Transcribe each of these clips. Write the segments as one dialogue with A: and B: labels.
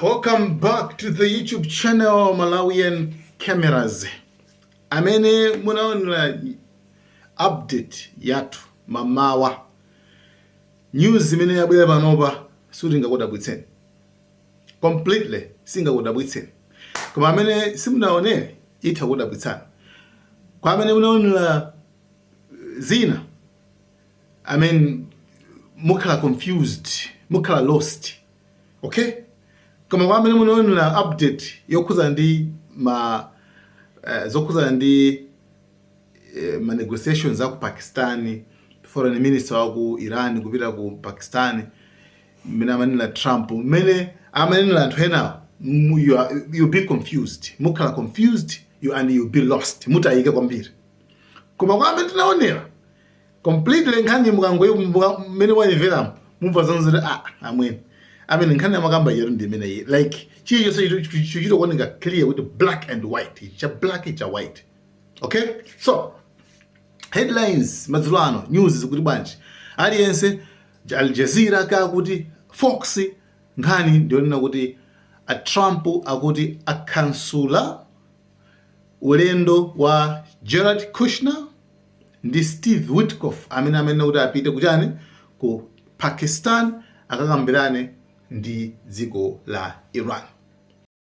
A: Welcome back to the YouTube channel Malawian Cameras. Amene munaonera update yathu mamawa, news imene yabwera panopa singakudabwitseni completely, singakudabwitseni, koma amene simunaonere itha kudabwitsani. Kwa amene munaonera zina, I mean, mukhala confused, mukhala lost, okay? Koma kwa amene munaonera update yokhuzana ndi ma zokhuzana ndi ma negotiations aku Pakistan, foreign minister wa ku Iran kupita ku Pakistan, mmene amanena Trump, mmene amanena anthu enawo, you'll be confused, mukhala confused you and you'll be lost, mutayike kwambiri. Koma kwa amene tinaonera completely nkhani, mmene mwayimveramo, mumva zonse kuti, ah, amwene amene nkhani amakamba yetu ndi imeneyi. Like, chilichonse chichito kuoneka clear kuti black and white, cha black, cha white, okay? So headlines madzulo ano, news zikuti bwanji? Aliyense, Al Jazeera kakuti Fox, nkhani ndionena kuti a Trump akuti akhansula ulendo wa Jared Kushner ndi Steve Witkoff, amene kuti apite kuchani, ku Pakistan, akakambirane ndi dziko la Iran.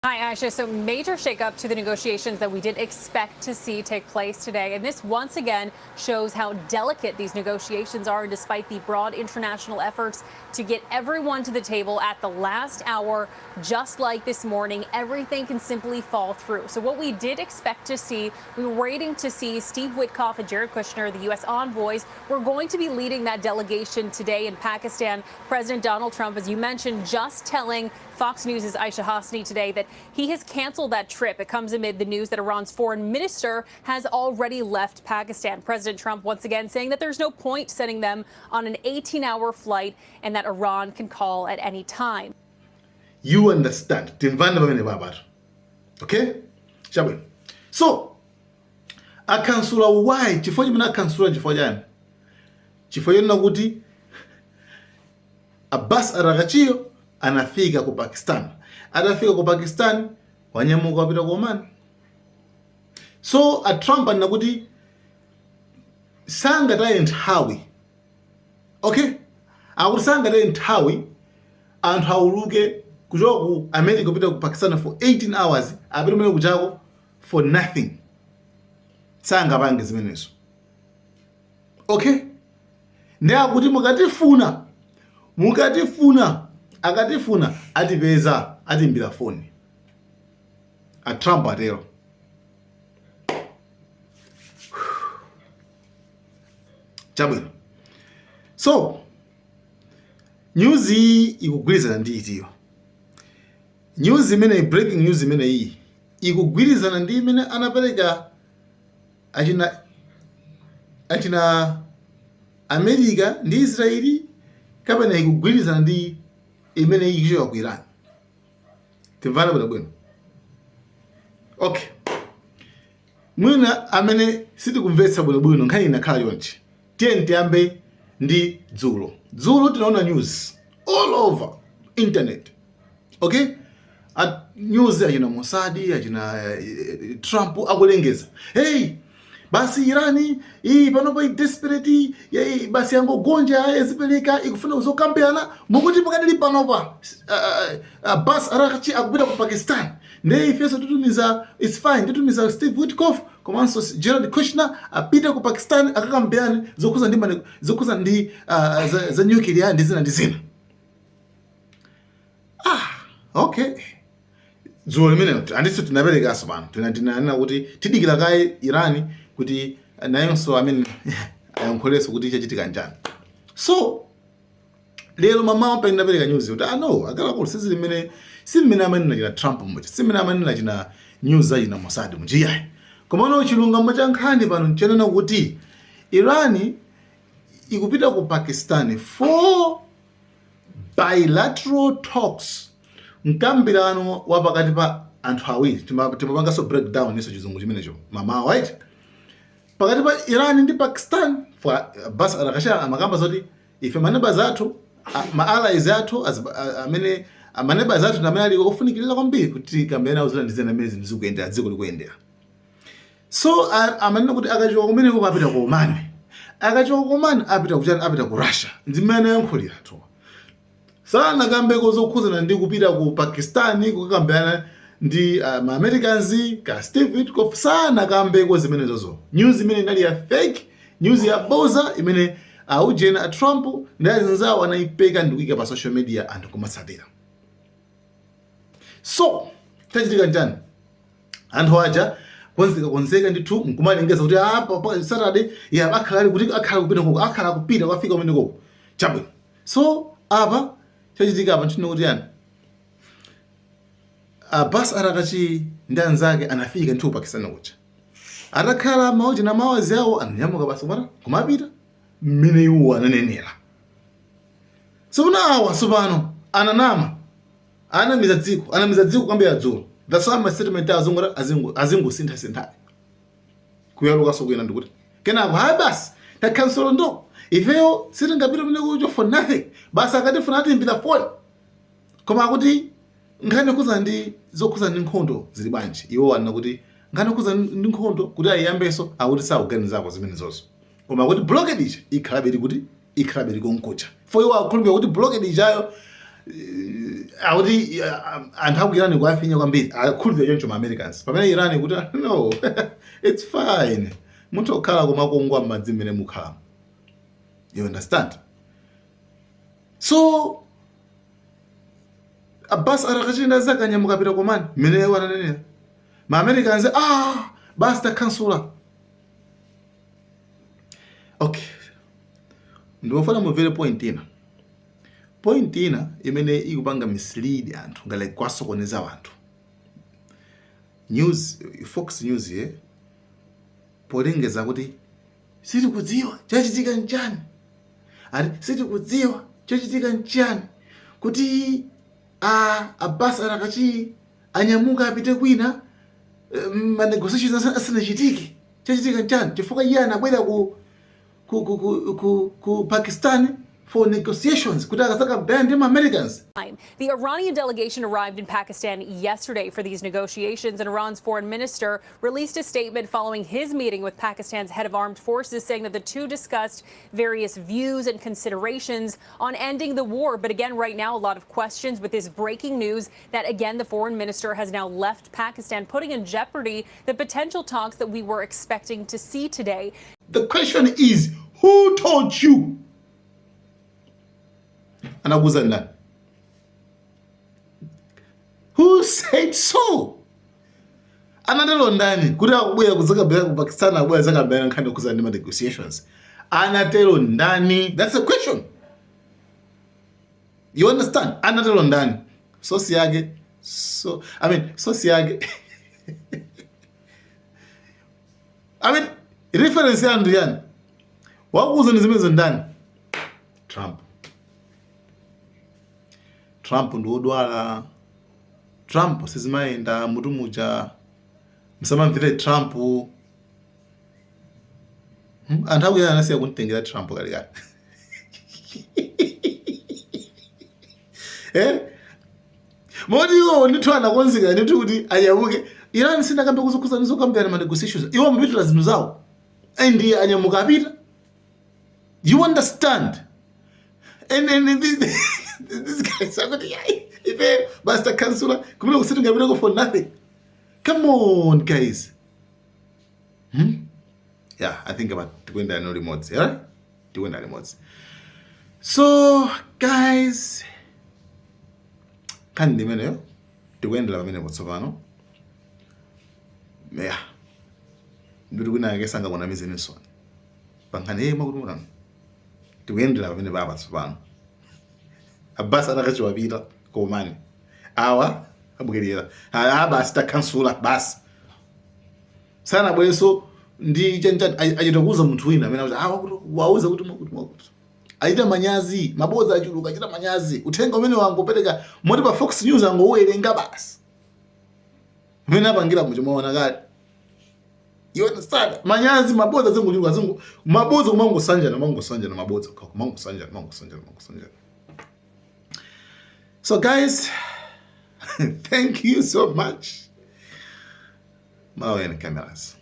B: Hi, Aisha. So major shakeup to the negotiations that we did expect to see take place today. And this once again shows how delicate these negotiations are. And despite the broad international efforts to get everyone to the table at the last hour, just like this morning, everything can simply fall through. So what we did expect to see, we were waiting to see Steve Witkoff and Jared Kushner, the U.S. envoys, were going to be leading that delegation today in Pakistan. President Donald Trump, as you mentioned, just telling Fox News' Aishah Hasnie today that he has canceled that trip. It comes amid the news that Iran's foreign minister has already left Pakistan. President Trump once again saying that there's no point sending them on an 18-hour flight and that Iran can call at any time.
A: You understand? Timvane pamene papatu, okay? Chabwino. So akhansula why? Chifukwa chimene akhansula, chifukwa chani? Chifukwa chonena kuti Abbas Araghchiyo anafika ku Pakistan. Atafika ku Pakistan, wanyamuka wapita ku Oman. So a Trump anena kuti sangataye nthawi, okay? Akuti sangataye nthawi anthu auluke kuchoka ku America kupita ku Pakistan for 18 hours, apite kumene kuchako for nothing. Sangapange zimenezo, okay? Ndi akuti mukatifuna, akatifuna atipeza, atimbira foni. A Trump atero. Chabwino. So news iyi ikugwirizana ndi itiyo? News imene, breaking news imene iyi ikugwirizana ndi imene anapereka achina America ndi Israeli, kapena ikugwirizana ndi imene ikuchoka ku Iran? Timvane bwinobwino, okay? Mwina amene sitikumvetsa bwinobwino, nkhani inakhala chonchi. Tiye tiyambe ndi dzulo. Dzulo tinaona news all over internet, okay? A news achina Mossad, achina Trump akulengeza, "Hey, basi Irani iyi panopo i desperate, basi yangogonja, yazipereka, ikufuna kuzokambirana." Mukuti pakadali panopa Abbas Araghchi akupita ku Pakistan, ndiye ifenso titumiza, it's fine, titumiza Steve Witkoff komanso Jared Kushner, apite ku Pakistan akakambirane zokhuza ndi za nuclear ndi zina ndi zina. Ah, okay. Dzulo limenelo anditso tinaperekanso pano, tinanena kuti tidikira kaye Iran kuti nayonso amene ayankhulenso kuti chachitika njani. So lero mamawa pa ndinapereka news kuti, ah, no, akuluakulu, sizili mmene, si mmene amanena china Trump muja, si mmene amanena china news achina Mossad muja, iyayi. Komano chilungamo cha nkhani pano nchanena kuti Iran ikupita ku Pakistan for bilateral talks, mkambirano wa pakati pa anthu awiri. Timapanganso breakdown iso chizungu chimenecho mamawa, right? Pakati pa Iran ndi Pakistan. For Abbas Araghchi amakamba zoti ife maneighbors athu, ma allies athu amene Maneighbors athu ndi amene ali ofunikirira kwambiri kuti tikambirane nawo zina ndi zina mmene zinthu zikuyendera, dziko likuyendera. So amanena kuti akachoka kumeneko apita ku Oman, akachoka ku Oman apita kuchani? Apita ku Russia. Ndimene anayankhulira anthuwa. Sanakambeko zokhuzana ndi kupita ku Pakistan kukakambirana ndi ma Americans ka Steve Witkoff, sanakambeko zimenezozo. News imene inali ya fake news ya boza imene aujena a Trump ndi azinzawo anayipeka ndikuyika pa social media anthu kumatsatira. So chachitika nchani? Anthu aja konzeka konzeka ndithu nkumalengeza kuti apa pa Saturday ya akhala ali kuti, akhala kupita koko, akhala kupita kwafika kumene koko. Chabwino. So apa chachitika apa nchino kuti yani Abbas Araghchi ndi anzake anafika ndithu ku Pakistan kuja. Atakhala mauji na mawazi awo ananyamuka basi kumata kumapita mmene iwo ananenera. Tsopano awa tsopano ananama, anamiza dziko, anamiza dziko kuyambira dzulo. That's why ma statement azungu azingo sintha kuyalukaso kwina ndikuti kenako hayi basi takhansolo ndo ifeyo sitingapite kumene kucho for nothing, basi akatifuna atiimbira foni. Koma akuti nkhani yokhuzana ndi zokhuzana ndi nkhondo zili bwanji? Iwo anena kuti nkhani yokhuzana ndi nkhondo kuti ayiyambenso akuti sakuganizako zimenezozo, koma akuti blockade ija ikhalabe ili kuti ikhalabe ili konkuja for iwo akukhulupirira kuti blockade ijayo akuti anthu aku Iran kuafinya kwambiri, akukhulupirira choncho ma Americans, pamene Iran kuti no, it's fine, munthu okhala kumakongwa m'madzi mmene mukhalamo. You understand? So Abbas Araghchi ndi anzake anyamuka apita ku Oman mmene iwo ananenera. Ma Americans, ah, basi takhansula. Okay, ndimafuna mumvere point ina, point ina imene ikupanga mislead anthu ngati kwasokoneza anthu. News, Fox News ye polengeza kuti sitikudziwa chachitika nchani, ati sitikudziwa chachitika nchani kuti a Abbas Araghchi anyamuka apite kwina ma negotiations asanachitike, chachitika nchani? Chifukwa iye anabwera ku Pakistan for negotiations kuti akazakambirana ndi ma Americans.
B: The Iranian delegation arrived in Pakistan yesterday for these negotiations, and Iran's foreign minister released a statement following his meeting with Pakistan's head of armed forces, saying that the two discussed various views and considerations on ending the war. But again, right now, a lot of questions with this breaking news that, again, the foreign minister has now left Pakistan, putting in jeopardy the potential talks that we were expecting to see today.
A: The question is, who told you? Anakuuza ndani? Who said so? Anatero ndani kuti akubwera kudzakambirana ku Pakistan, akubwera zakambirana nkhani yokhuzana ndi ma negotiations? Anatero ndani? That's the question. You understand? Anatero ndani? Source yake, so I mean, source yake, I mean, reference yanu ndi yani? Wakuuza zimenezo ndani? Trump. Trump ndi wodwala. Trump sizimayenda mutu muja, musamamvere Trump. Anthu akuyana anasiya kumtengera Trump kalekale. Eh? Moti iwo ndithu anakonzeka ndithu kuti anyamuke. Iran sinakambe kuzokhuza nizokambirana ma negotiations. Iwo amapitira zinthu zawo. And anyamuka apita. You understand? And this guy akuti yayi ife basi takhansula kumene kusitingapiteko for nothing. Come on, guys. Yeah, I think about tikuyenda nalo limodzi, yeah? Tikuyenda limodzi. So guys, nkhani ndi imeneyo, tikuyendera pamenepo tsopano. Yeah, ndikuti kwina yake sangakunamizeninso pa nkhani iye mwakuti mutano tikuyendera pamene papa tsopano. Abbas Araghchi wapita ku Oman, awa abwerera, ah, basi takhansula basi. Sanabwerenso ndi chanchani, achita kuuza munthu wina amene akuti awa kuti wauza kuti mwakuti mwakuti. Achita manyazi, mabodza achuluka, achita manyazi. Uthenga umene wangopereka moti pa Fox News angowerenga basi umene apangira muchimaona kale. You understand? Manyazi, mabodza zingochuluka, zingo mabodza kumangosanjana, mangosanjana mabodza, kumangosanjana, mangosanjana, mangosanjana. So guys, Thank you so much, Malawian Cameras.